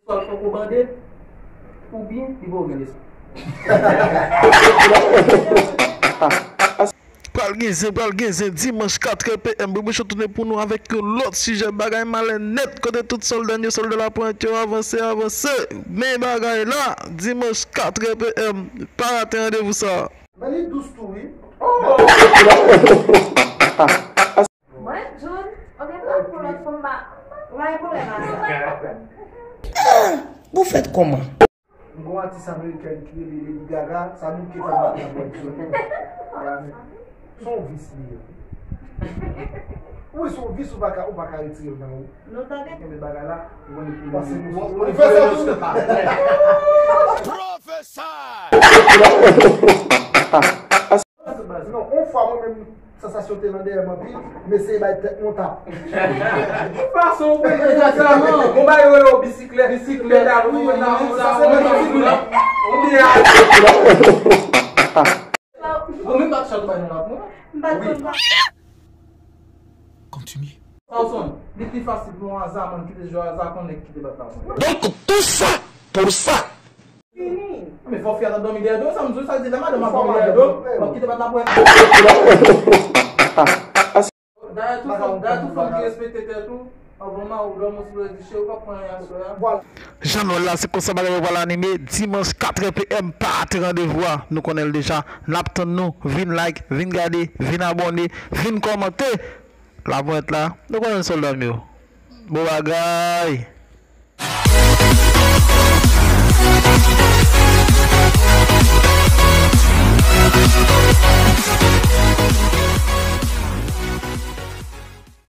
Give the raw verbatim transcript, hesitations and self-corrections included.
Sa l poko bande, oubyen li poko gen lespri. Pral gen zen, pral gen zen, dimanch katrè PM, Boubouchon tounen pou nou avèk yon lòt sijè, bagay malè nèt, kote tout sòlda n yo, sòlda Lapwent yo, avanse, avanse, men bagay la, dimanch katrè PM, pa rate randevou sa. Men li dous tou wi. Mwen, John, ou gen tan pou lòt fanm ba. Ou pa gen pwoblèm ak sa. Bon, fèt kòman? M gon atis amerikèn ki rele Lady Gaga, sa nou ke fè m bat nan pòt John. Se yon vis li ye. Wi, se yon vis ou pa ka, ou pa ka retire l nan ou. Nou tande? Kenbe bagay la, ou konn li pou pase nou. Ou fè sa tou. Pwofesè! Non, on fwa mwen menm, sansasyon te nan dèyè m anpil, m eseye bay tèt mwen tap. Ki fason ou peze sa? Bon, bay yo rele w bisiklèt, bisiklèt, pedal, ou mwen nan, ou sa, ou mwen nan, ou mwen nan. Ou te a. Bon, men bat chat ou bay nan lap, non? M bat konn pa. Kontinye. Sa w sonn, li pi fasil pou yon azaman kite jwe aza konnen kite bat la. Donk, tou sa pou sa. Fini. Men fò fi a t ap dòmi dèyè do, sa m di w, sa di lè madanm ap dòmi dèyè do, w ap kite bat la pou wè. Dayè tou fanm, dayè tou fanm ki respekte tèt ou, anvan mari w dòmi w sou lè di cheri w p ap pran anyen aswè a. Jan nou wè l la, se konsa bagay yo pral anime. Dimanch katrè PM, pa rate randevou a. Nou konnen l deja. N ap tann nou. Vin like, vin gade, vin abòne, vin kòmante. Lapwent la, nou konnen sòlda m yo. Bon bagay!